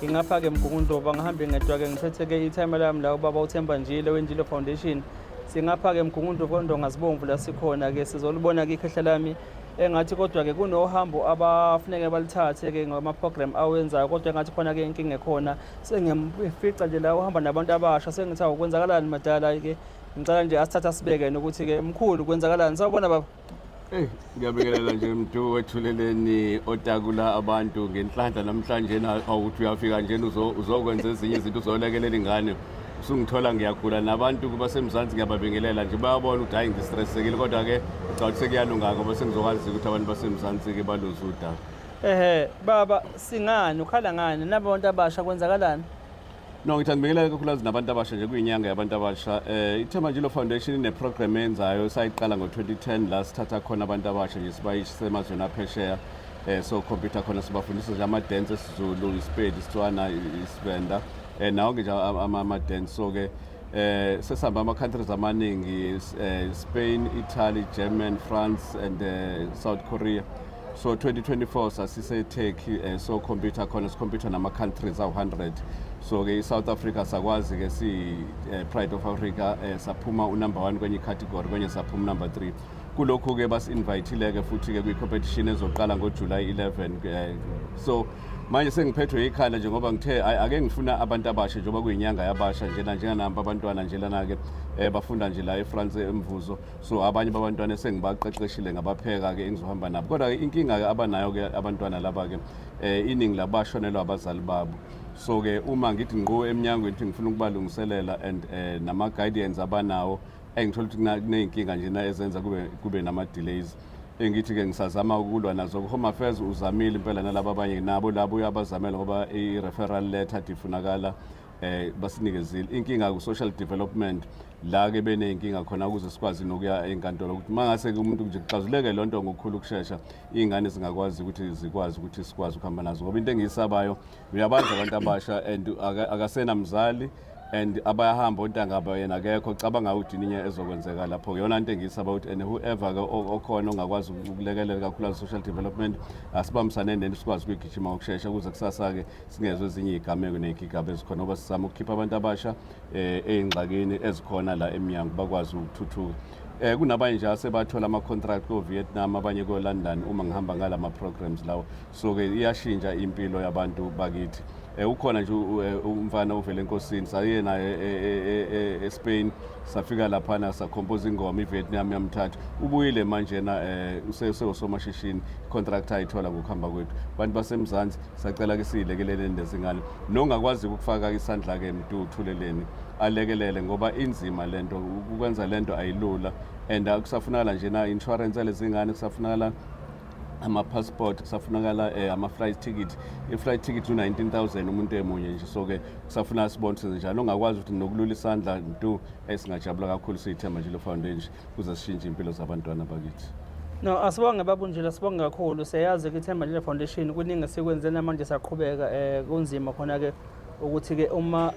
Ngingapha-ke Mgungundlovu, angihambi ngedwa-ke, ngiphethe-ke ithayima lami la, ubaba uThemba Njilo weNjilo Foundation. Singapha-ke Mgungundlovu koNdonga Zibomvu la sikhona-ke, sizolibona-ke ikhehla lami engathi kodwa-ke kunohambo abafuneke balithathe-ke ngama-program awenzayo, kodwa engathi khona-ke inkinga ekhona. Sengiyamfica nje la uhamba nabantu abasha, sengithi awu, kwenzakalani madala-ke? Ngicela nje asithathe asibeke nokuthi-ke mkhulu kwenzakalani. Sawubona baba. Hey, ngiyabingelela nje mntu wethuleleni otakula abantu ngenhlanhla namhlanje na awuthi uyafika nje uzokwenza ezinye izinto, uzolekelela ingane, usungithola ngiyagula. Nabantu baseMzansi ngiyababingelela nje, bayabona ukuthi hayi, ngistressekile, kodwa-ke ngicabanga ukuthi sekuyalunga ngoba sengizokwazi ukuthi abantu baseMzansi-ke baluze udaba. Ehe baba, singani ukhala ngani nabantu abasha, kwenzakalani? No, ngithi angibingelele kakhulukazi nabantu abasha nje, kuyinyanga yabantu abasha. IThemba Njilo Foundation ine-program eyenzayo sayiqala ngo-2010 la sithatha khona abantu abasha nje sibayise emazweni aphesheya, so compete khona, sibafundisa nje ama-dance esiZulu, isiPedi, isiTswana, isiVenda, nawo nje ama-dance. So-ke sesihamba ama-countries amaningi, Spain, Italy, German, France and South Korea. So 2024 sasise-Turkey, so compete khona, sicompete nama-countries awu-100. So-ke i-South Africa sakwazi-ke si-Pride of Africa, saphuma unumber 1 kwenye icategory, kwenye saphuma unumber 3. Kulokhu-ke basi-invitile-ke futhi-ke kwi-competition ezoqala ngoJuly 11. So manje sengiphethwe ikhala nje ngoba ngithe ake ngifuna abantu abasha njengoba kuyinyanga yabasha njena, njenganampa abantwana nje lana-ke, bafunda nje la eFrance eMvuzo. So abanye babantwana esengibaqeqeshile, ngabapheka-ke, engizohamba nabo. Kodwa-ke inkinga-ke abanayo-ke abantwana laba-ke, iningi labashonelwa abazali babo. So-ke uma ngithi ngqo emnyangweni ukuthi ngifuna ukubalungiselela and nama-guidance abanawo, engithola ukuthi kuney'nkinga nje na ezenza kube nama-delays, engithi-ke ngisazama ukulwa nazo. Home Affairs uzamile impela, nalaba abanye nabo labo uyabazamela ngoba i-referral letter ifunakala, basinikezile. Inkinga ku-social development la ke beney'nkinga khona ukuze sikwazi nokuya enkantolo ukuthi mangase ke umuntu nje kuxazuleke loo nto ngokukhulu ukushesha, iy'ngane zingakwazi ukuthi zikwazi ukuthi sikwazi ukuhamba nazo, ngoba into engiyisabayo, uyabazi abantu abasha and akasenamzali and abayahamba ontanga yena akekho. Cabanga ukuthi ininye ezokwenzeka lapho, yona into engiyisaba ukuthi and whoever ke okhona ongakwazi ukulekelela kakhulu social development, asibambisane nento sikwazi ukuyigijima ngokushesha ukuze kusasa-ke singezwe ezinye iy'gameko ney'gigaba ezikhona, ngoba sizama ukukhipha abantu abasha ey'ngxakini ezikhona la emnyango, bakwazi ukuthuthuka. Kunabanye nje asebathola ama-contract ko-Vietnam, abanye ko-London, uma ngihamba ngala ma-programs lawo. So-ke iyashintsha impilo yabantu bakithi. Ukhona nje umfana uvele enkosini, saye naye eSpain, safika laphana sacompose ingoma, iVietnam yamthatha, ubuyile manje na usewusomashishini, contract ayithola ngokuhamba kwethu. Bantu baseMzansi, sacela ke siyilekeleleni lezingane. Nongakwazi ukufaka isandla ke mntu uthuleleni alekelele, ngoba inzima lento ukwenza, lento ayilula and kusafunakala nje na insurance yalezingane, kusafunakala ama-passport, kusafunakala ama-flight ticket. I-flight ticket u-19,000 umuntu emunye nje. So-ke kusafuna sibone ukuthi njani ongakwazi ukuthi nokulula isandla mntu, esingajabula kakhulu siyiThemba Njilo Foundation kuze sishintshe impilo zabantwana bakithi. No, asibonge babunjilo, asibonge kakhulu. Siyayazi ukuthi iThemba Njilo Foundation kuningi esikwenze namanje saqhubeka, kunzima khona ke ukuthi ke uma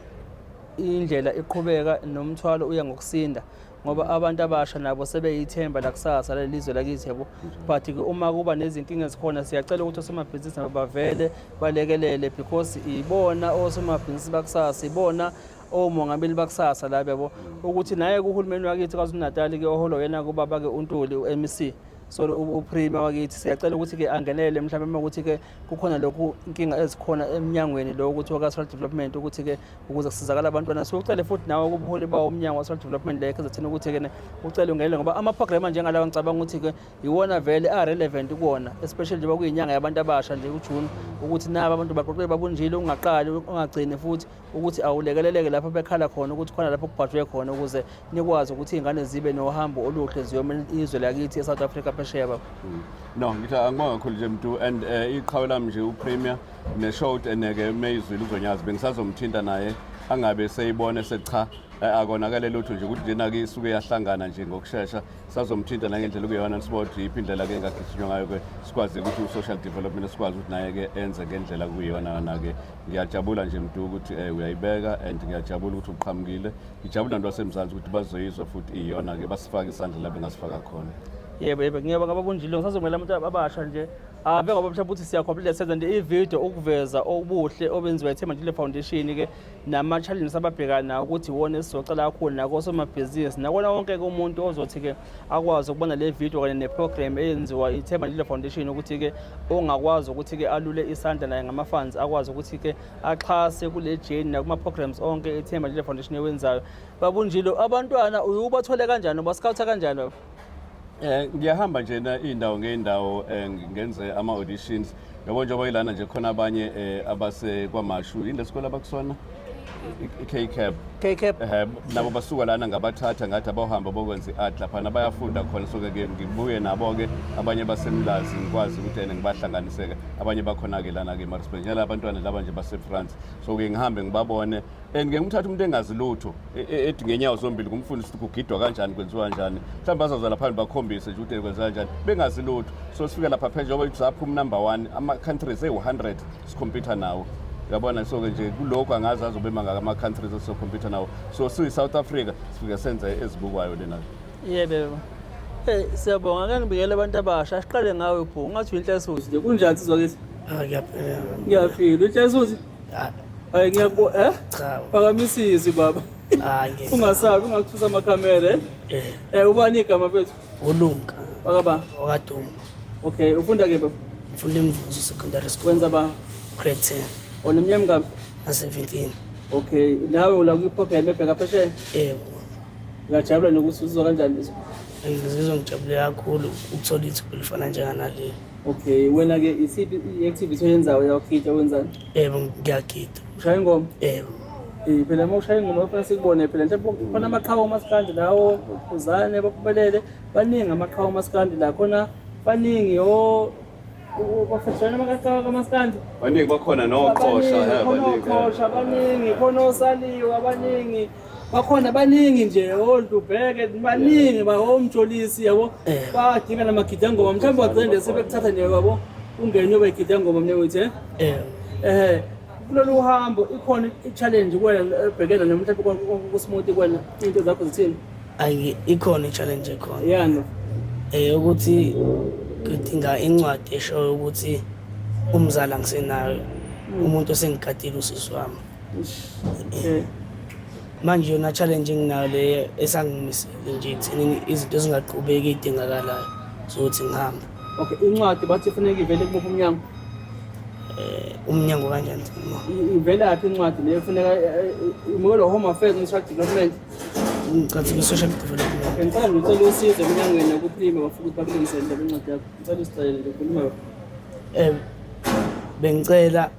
indlela iqhubeka nomthwalo uya ngokusinda, ngoba abantu abasha nabo sebeyithemba lakusasa lelizwe lakithi, yabo. But ke uma kuba nezinkinga ezikhona, siyacela ukuthi osomabhizinisi nabo bavele balekelele, because ibona osomabhizinisi bakusasa, ibona omongameli bakusasa laba, yabo. Ukuthi naye kuhulumeni wakithi KwaZulu Natal ke oholo yena kubaba ke uNtuli, u-MEC, so uPremier wakithi, siyacela ukuthi ke angenele mhlawumbe uma ukuthi ke kukhona lokhu inkinga ezikhona eminyangweni lo ukuthi waka social development, ukuthi ke ukuze kusizakala abantwana. Siucele futhi nawe kubuholi bawo umnyango wa social development le KZN ukuthi ke ucele ungenele, ngoba ama program anjengalawa ngicabanga ukuthi ke iwona vele a relevant kuwona, especially njengoba kuyinyanga yabantu abasha nje uJune, ukuthi naba abantu baqoqele babunjile, ungaqali ungagcini futhi ukuthi awulekeleleke lapho bekhala khona ukuthi khona lapho kubhajwe khona, ukuze nikwazi ukuthi iy'ngane zibe nohambo oluhle ziyomela izwe lakithi e-South Africa phesheya, baba. No, ngithi angibonga kakhulu nje mntu and iqhawe lami nje uPremier ne-short and-ke meyizwile uzonyazi, bengisazomthinta naye angabe seyibone secha, akonakale lutho nje ukuthi njena-ke isuke yahlangana nje ngokushesha. Sazomthinta nangendlela okuyiyona, sibone ukuthi yiphi indlela-ke engagijinywa ngayo-ke, sikwazi ukuthi u-social development sikwazi ukuthi naye-ke enze ngendlela kuyiyona na-ke. Ngiyajabula nje mntu ukuthi uyayibeka and ngiyajabula ukuthi uqhamukile. Ngijabula nabantu baseMzansi ukuthi bazoyizwa futhi iyona-ke, basifake isandla la bengasifaka khona. Yebo, ngiyabonga babunjilo. Ngisazomela abantu abasha nje. Ave ngoba mhlawumbe ukuthi siyacomplete senza nje i-video ukuveza obuhle obenziwa iThemba Njilo Foundation ke nama-challenges ababhekana nawo ukuthi iwona esizocela kakhulu nakosomabhizinisi nakona wonke-ke umuntu ozothi-ke akwazi ukubona le video kanye ne-program eyenziwa iThemba Njilo Foundation ukuthi-ke ongakwazi ukuthi-ke alule isandla naye ngama-funds akwazi ukuthi-ke axhase kule journey nakuma-programs onke iThemba Njilo Foundation ewenzayo. Babunjilo, abantwana ubathole kanjani, ubascoutha kanjani baba? Ngiyahamba nje na indawo ngeindawo ngenze ama auditions. Yabo njengoba ilana nje khona abanye abase kwaMashu yini lesikole abakusona i-K-Cap. K-Cap. Nabo basuka lana ngabathatha ngathi abawuhamba bokwenza i-art laphana bayafunda khona, so ke ngibuye nabo-ke abanye basemlazi ngikwazi ukuthi ene ngibahlanganiseke, abanye bakhona-ke lana-ke eMaritzburg njalo abantwana laba nje base-France, so ke ngihambe ngibabone and ngeke ngimthathe umuntu engazi lutho ethi ngenyawo zombili ngumfundisi ukuthi kugidwa kanjani, kwenziwa kanjani, mhlawumbe bazaza lapha bakhombise nje ukuthi kwenziwa kanjani bengazi lutho. So sifika lapha phela njengoba saphuma number 1 ama-countries ewu-100 sikhompyutha nawo, uyabona. So-ke nje kulokhu angazi azobe mangaka ama-countries esizokhompyutha nawo, so siyi-South Africa sifike senze ezibukwayo lena. Yebo. Hey, siyabonga, ake ngibikele abantu abasha. Siqale ngawe Bhu. Ungathi uyinhlesuzi nje. Kunjani sizwa kithi? Ah, ngiyaphila. Ngiyaphila. Inhlesuzi? Ah, Hayi ngiyabo eh? cha. Phakamisizwi baba. Ah, ngeke. Ungasabi ungakuthusa amakhamera eh? Eh, Ubani igama mfethu? uLunga Bakaba. wakaduma. Okay, ufunda ke baba? Ngifunda eMvuzo Secondary School. Wenza ba? Grade 10 Oneminyaka mingaki? na 17. Okay, nawe ula kwi-program ebheka phesheya. Yebo. Ngiyajabula nokuthi uzizwa kanjani leso. Ngizizwa ngijabule kakhulu ukuthola ithuba elifana njenganaleli. Okay, wena ke isiphi i-activity oyenzayo, uyawugida, wenzani? Yebo, ngiyagida. Ushaya ingoma? Yebo. Phela uma ushaya ingoma kufanele sikubone phela mhlawumbe khona amaqhawe omasikandi lawo, Khuzane, baphumelele, baningi amaqhawe omasikandi la khona, baningi o bafetshana amaqhawe kamasikandi. Baningi bakhona noqhosha. Baningi, khona oqhosha baningi, khona osaliwe abaningi bakhona, baningi nje oNdubheke baningi, ba omjolisi yabo, badinga namagidangoma mhlawumbe wagcina nje sebekuthatha nje yabo ungene uyoba igidangoma mnewethu eh. Yebo. Kulolu hambo ikhona i-challenge kuwena ebhekene noma mhlawumbe kusmooth kuwena, into zakho zithini? Ayi, ikhona i-challenge ekhona. Yani? Ukuthi ngidinga incwadi eshoyo ukuthi umzali angisenayo, umuntu osengigadile usisi wami. Manje yona challenge enginayo le esangimisile nje ekuthenini izinto ezingaqhubeki ey'dingakalayo zokuthi ngihambe. Okay, incwadi bathi kufuneka ivele kumuphi umnyango? Umnyango kanjani? Ivelaphi incwadi leyo funeka imukelwe Home Affairs and Social Development? Ngicathi kwi-social development. Okay, ngicela nje ucela usizo eminyangweni yokuphilima bafuna ukuthi bakulungisele indaba incwadi yakho. Ngicela usicelele nje, khuluma baba. Bengicela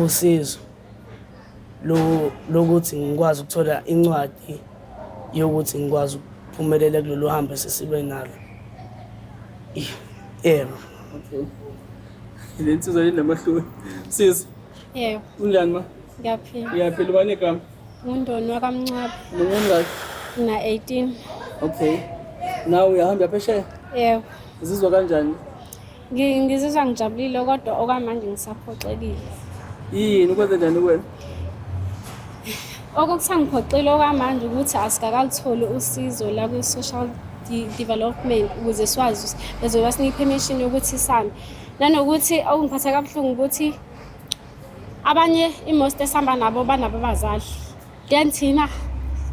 usizo lo lokuthi ngikwazi ukuthola incwadi yokuthi ngikwazi ukuphumelela kulolu hambo esesibe nalo. Yebo. Okay. Le nsizwa inamahloni. Sisi, Yebo, unjani ma? ngiyaphila. Uyaphila, ubani igama? Ngundoni wakaMncwabe, Nungungaki? ngina 18. Okay. Nawe uyahamba phesheya? Yebo. Uzizwa kanjani? Ngizizwa ngijabulile kodwa okwamanje ngisaphoxekile. Yini ukwenze njani kuwena? Okusangiphoxile okwamanje ukuthi asikakalitholi usizo la kwi-social development ukuze siwazi bezoba sinika i-permission yokuthi sihambe. Nanokuthi okungiphatha kabuhlungu ukuthi abanye i-most esihamba nabo banabo abazali. Then thina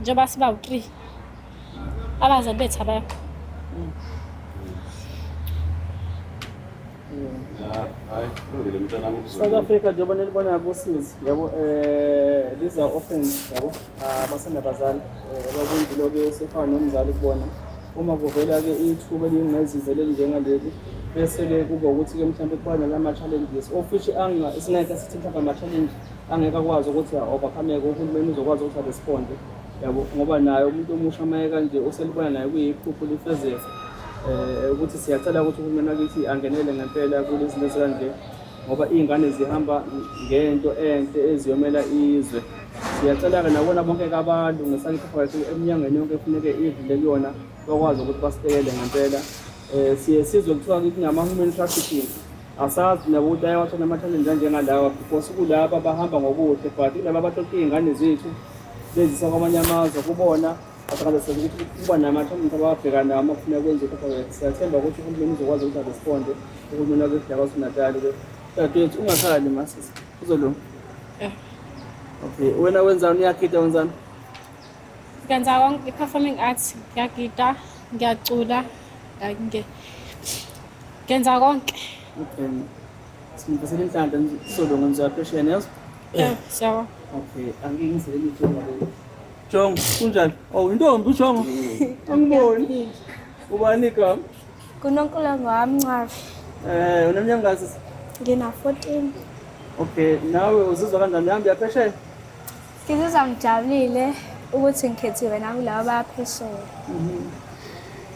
njengoba siba u-3 abazali bethu abekho. Hayi, kulungile mntanami. South Africa njengoba nilibona kusizi yabo, these are orphans yabo, abasenabazali, abakundilo-ke sefana nomzali kubona. Uma kuvela-ke ithuba eliyingqayizivele elinjengaleli, bese-ke kuba ukuthi-ke mhlawumbe kuba nalama-challenges of which singeke sithi mhlawumbe ama-challenge angeke akwazi ukuthi a-overcome-ke, uhulumeni uzokwazi ukuthi aresponde yabo, ngoba naye umuntu omusha uma kanje uselibona naye kuyiphupho lifezeka, ukuthi siyacela ukuthi uhulumeni wakithi angenele ngempela kulezi zinto ezikanje, ngoba iy'ngane zihamba ngento enhle eziyomela izwe. Siyacela-ke nakubona bonke-ke abantu ngesandla eminyangweni yonke efuneke idlule kuyona bakwazi ukuthi basitekele ngempela. Siye sizwe kuthiwa kunama-human trafficking, asazi nabo ukuthi ayawathola ama-challenge anjengalawa, because kulaba bahamba ngokuhle, but kulaba abatotha iy'ngane zethu bezisa kwamanye amazwe kubona. Asakaze ukuthi kuba nama-challenges abawabhekana nawo uma kufuneka kwenziwe i-paperwork. Siyathemba ukuthi uhulumeni uzokwazi ukuthi aresponde uhulumeni wakithi la KwaZulu-Natal-ke. Dadewethu ungakhali masisi, kuzolunga. Okay, wena wenzani? Uyagida wenzani? Ngenza konke i-performing arts, ngiyagida, ngiyacula, ngenza konke. Okay. Sinifisela inhlanhla kuzolunga nizoya phesheya niyezwa? Eh, siyabonga. Okay, angike ngizele nijongo le. Jongo, kunjani? Oh, intombi uJongo. Angiboni. Ubani igama? Kunonkulongo wami Ncwafi. Eh, uneminyaka ngasi? Ngina 14. Okay, nawe uzizwa kanjani? Uhambe uyaphesheya? Ngizizwa ngijabulile ukuthi ngikhethiwe nami kulabo abaphesheya.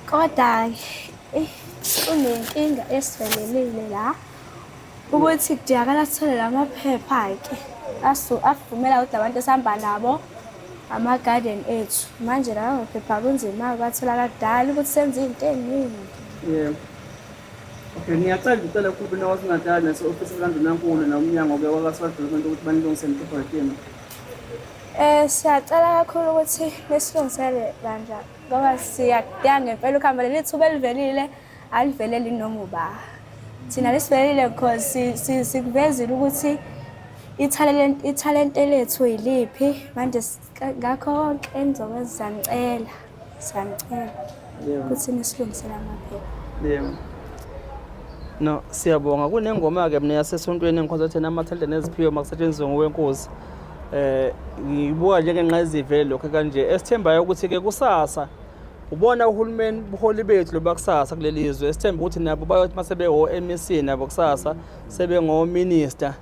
Kodwa eh kunenkinga esivelelile la ukuthi kudingakala sithole lamaphepha-ke asivumela ukuthi abantu esihamba nabo ama-garden ethu. Manje lawa maphepha kunzima-ke uwathola kudala ukuthi senze iy'nto ey'ningi. Yebo. Okay, ngiyacela nje ucela kuhulumeni waKwaZulu-Natal nase-ofisi likaNdunankulu nomnyango-ke wakwa-Social Development ukuthi banilungise le yenu. Siyacela kakhulu ukuthi nisilungisele bandla ngoba siyakudinga ngempela ukuhamba. Leli thuba elivelile aliveleli noma uba. Thina lisivelile because sikuvezile ukuthi ithalente lethu yiliphi. Manje ngakho konke enizokwenza siyanicela, siyanicela ukuthi nisilungisele amaphepha. Yebo. No, siyabonga. Kunengoma-ke mina yasesontweni engikhonza thina amathalente neziphiwo makusetshenziswe ngowenkosi. Ngibuka njengenqayizivele lokho kanje esithembayo ukuthi-ke kusasa ubona uhulumeni buholi bethu loba kusasa kuleli zwe, esithemba ukuthi nabo bayothi mase bewo-MEC nabo kusasa sebengo-minister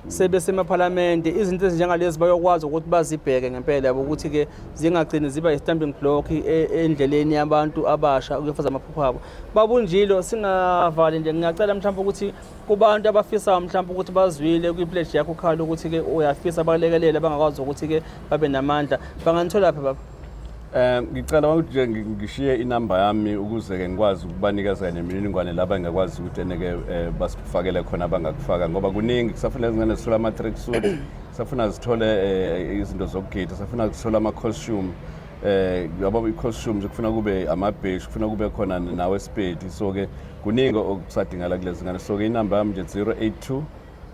sebesemaphalamende, izinto ezinjengalezi bayokwazi ukuthi bazibheke ngempela yabo ukuthi-ke zingagcini ziba i-stumbling block endleleni yabantu abasha ukuyofeza amaphupho abo. Babunjilo, singavali nje, ngiyacela mhlawumbe ukuthi kubantu abafisayo mhlawumbe ukuthi bazwile kwi-pledge yakho ukhala ukuthi-ke uyafisa balekelele bangakwazi ukuthi-ke babe namandla, banganitholaphi baba? Ngicela ukuthi nje ngishiye inamba yami ukuze-ke ngikwazi ukubanikeza nemininingwane laba engakwazi ukuthi eneke basifakele khona abangakufaka, ngoba kuningi kusafuna izingane zithole ama-track suit, kusafuna zithole izinto zokugida, kusafuna zithole ama-costume, yabo i-costumes kufuna kube amabheshu, kufuna kube khona nawe esipedi, so-ke kuningi okusadingala kulezi ngane. So-ke inamba yami nje 082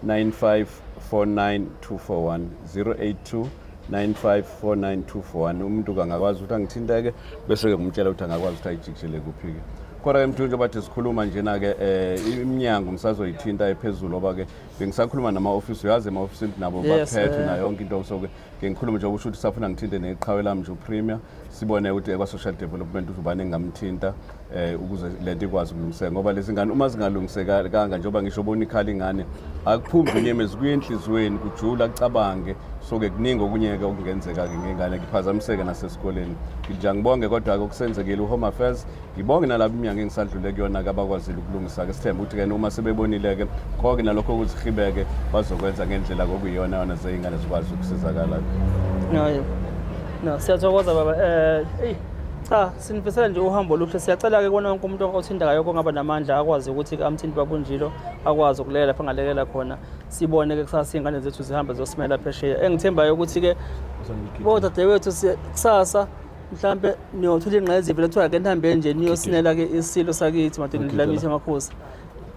95 49 241, 082 9549241. Umuntu angakwazi ukuthi angithinteke bese-ke ngimtshela ukuthi angakwazi ukuthi ayijikijele kuphi-ke. Kodwa-ke mntu, njengoba thi sikhuluma njena-ke, iminyango ngisazoyithinta ephezulu, ngoba-ke bengisakhuluma nama-ofisi, uyazi ema-ofisini nabo baphethwe nayo yonke into. So-ke ke ngikhulume njengoba usho ukuthi safuna ngithinte neqhawe lami nje uPremier, sibone ukuthi kwa-social development ukuthi ubani engingamthinta ukuze lento ikwazi ukulungiseka, ngoba lezi ngane uma zingalungisekanga, njengoba ngisho bona ikhala ingane, akuphumi inyembezi, kuye enhliziyweni kujula kucabange. So-ke kuningi okunye-ke okungenzeka-ke ngengane kuphazamiseke nasesikoleni. Nje ngibonge kodwa-ke okusenzekile u-Home Affairs, ngibonge nalabo iminyango engisadlule kuyona-ke abakwazile ukulungisa-ke. Sithembe ukuthi-ke uma sebebonile-ke konke nalokho okuzihibeke bazokwenza ngendlela kokuyiyona yona zey'ngane zikwazi ukusizakala. No, yebo. No, siyathokoza baba. Eyi cha, sinifisela nje uhambo oluhle. Siyacela-ke kubona wonke umuntu othintekayo kongaba namandla akwazi ukuthi amthinte babunjilo, akwazi ukulela lapho angalekela khona. Sibone-ke kusasa iy'ngane zethu zihambe ziyosimela phesheya. Engithembayo ukuthi-ke bodadewethu kusasa mhlampe niyothola ingqayizivele kuthiwa ke nihambe nje niyosinela-ke isilo sakithi madodeni Dlamithi amakhosi.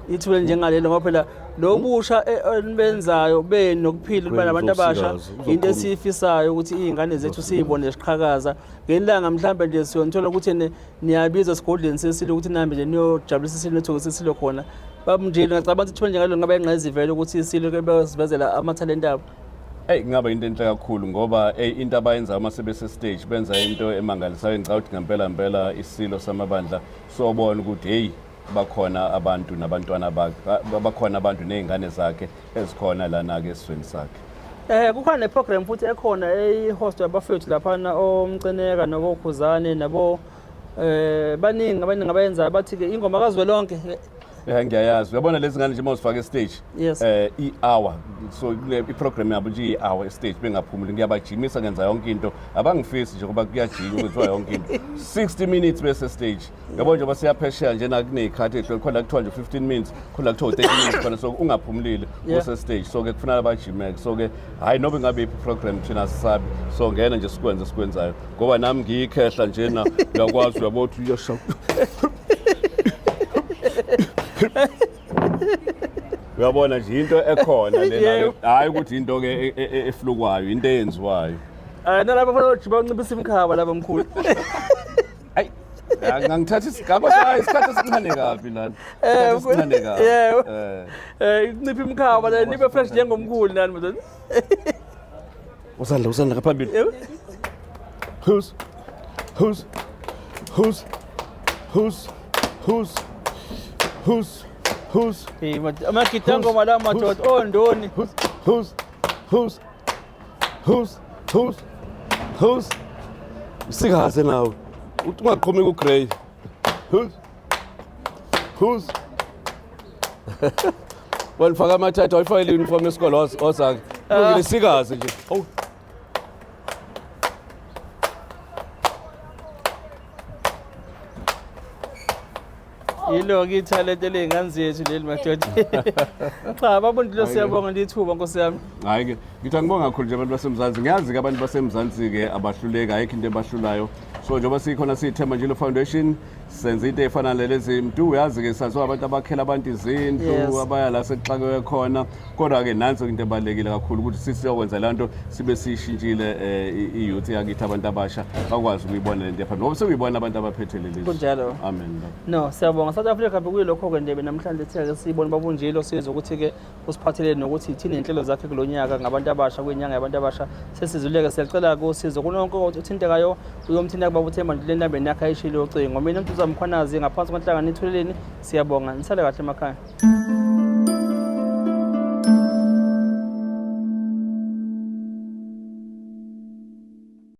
Ithuba njengalelo, ngoba phela lo busha enibenzayo benokuphila kuba nabantu abasha, into esiyifisayo ukuthi iy'ngane zethu siyibone ziqhakaza. Ngelanga mhlampe nje siyonithola ukuthi niyabiza esigodlweni sesilo ukuthi nihambe nje niyojabulisa isilo, nithokozise isilo khona. Babunjilo, ngiyacabanga ukuthi ithuba njengalelo ngaba ingqayizivele ukuthi isilo ke besivezela amathalente abo. Eyi, kungaba into enhle kakhulu, ngoba eyi into abayenzayo uma sebese-stage benza into emangalisayo. Ngicabanga ukuthi ngempela ngempela isilo samabandla sobona ukuthi heyi bakhona abantu nabantwana bakhe, bakhona abantu ney'ngane zakhe ezikhona lana-ke esizweni sakhe. Kukhona ne-program futhi ekhona eyi-host yabafethu laphana oMcineka noboKhuzane nabo baningi abaningi abayenzayo, bathi-ke ingoma kazwelonke. Ngiyayazi. Uyabona lezi ngane nje uma uzifaka estage, Yes. I-hour, so kule i-program yabo nje i-hour estage bengaphumuli, ngiyabajimisa, ngenza yonke into, abangifisi nje ngoba kuyajinywa, kwenziwa yonke into, 60 minutes bese stage. Yabo, njengoba siyaphesheya njena, kuney'khathi ey'hlukene khona, kuthiwa nje 15 minutes khona, kuthiwa 30 minutes khona, so ungaphumulile use stage. So ke kufuneka bajimeke. So ke hhayi, noba ingabe iphi program, thina asisabi, so ngena nje sikwenze sikwenzayo, ngoba nami ngiyikhehla njena, uyakwazi, uyabona ukuthi uyasha. Uyabona nje into ekhona lena. Hhayi ukuthi into ke eflukwayo, into eyenziwayo. Nalapha fanele ujima unciphisa imkhaba lapha, mkhulu. Ayi, ngangithatha isigaba sayo, isikhathi esincane kabi lana. Isikhathi esincane kabi. Yebo. Eh. Ncipha imkhaba la, nibe fresh njengomkhulu nani, madoda. Usandla, usandla ngaphambili. Yebo. Who's who's who's who's who's who's who's Hey, amagidangoma la, madoda, ondoni. Who's who's who's who's who's who's Sikaze nawe. Uthi ungaqhumi ku grey. Who's who's Walifaka amathatha, wayifakele uniform yesikole osakhe. Kulungile, sikaze nje. Oh. Yilo-ke ithalente ley'ngane zethu leli, madoda. Cha, babundilo, siyabonga lithuba, nkosi yami. Hayi ke, ngithi angibonga kakhulu nje abantu baseMzansi. Ngiyazi ke abantu baseMzansi ke abahluleka, ayikho into ebahlulayo. So njengoba sikhona siyiThemba Njilo Foundation, senza into ey'fana nalezi, mntu uyazi ke, saziwa abantu abakhela abantu izindlu, abaya la sekuxakeke khona. Kodwa ke nanso into ebalulekile kakhulu ukuthi sisiyokwenza le nto, sibe siyishintshile i-youth yakithi, abantu abasha bakwazi ukuyibona le nto yaphambili, ngoba sekuyibona abantu abaphethe leli zwe. Kunjalo. Amen, baba. No, siyabonga. South Africa, bekuyilokho-ke nje namhlanje thina-ke siyibone babunjilo, sizwe ukuthi-ke usiphathelele nokuthi ithini iy'nhlelo zakhe kulo nyaka ngabantu abasha, kwinyanga yabantu abasha. Sesizuleke, siyacela-ke usizo kunonke uthintekayo, uyomthinta kubaba uThemba Njilo enambeni yakhe ayishilo yocingo. Mina Mduduzi Mkhwanazi, ngaphansi kwenhlangano Ithuleleni, siyabonga, nisale kahle emakhaya.